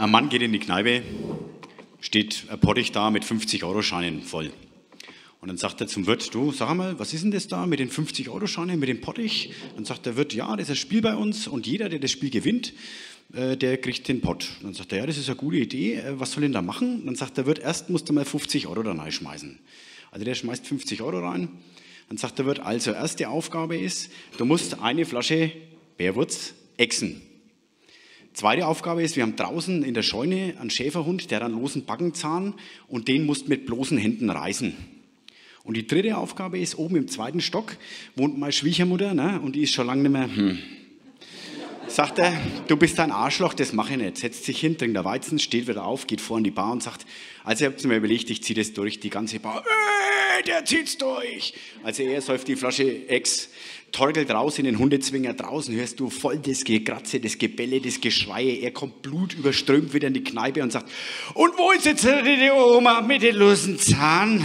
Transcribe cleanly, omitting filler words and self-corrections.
Ein Mann geht in die Kneipe, steht ein Pottich da mit 50-Euro-Scheinen voll. Und dann sagt er zum Wirt, du, sag mal, was ist denn das da mit den 50-Euro-Scheinen, mit dem Pottich? Dann sagt der Wirt, ja, das ist ein Spiel bei uns und jeder, der das Spiel gewinnt, der kriegt den Pott. Und dann sagt er, ja, das ist eine gute Idee, was soll ich denn da machen? Und dann sagt der Wirt, erst musst du mal 50 Euro da reinschmeißen. Also der schmeißt 50 Euro rein. Dann sagt der Wirt, also erste Aufgabe ist, du musst eine Flasche Bärwurz exen. Zweite Aufgabe ist, wir haben draußen in der Scheune einen Schäferhund, der hat einen losen Backenzahn und den musst du mit bloßen Händen reißen. Und die dritte Aufgabe ist, oben im zweiten Stock wohnt meine Schwiegermutter, ne, und die ist schon lange nicht mehr. Sagt er, du bist ein Arschloch, das mache ich nicht. Setzt sich hin, trinkt der Weizen, steht wieder auf, geht vor in die Bar und sagt, also ich hab's mir überlegt, ich zieh das durch, die ganze Bar, der zieht's durch. Also er säuft die Flasche Ex, torkelt raus in den Hundezwinger, draußen hörst du voll das Gekratze, das Gebelle, das Geschreie, er kommt blutüberströmt wieder in die Kneipe und sagt, und wo ist jetzt die Oma mit dem losen Zahn?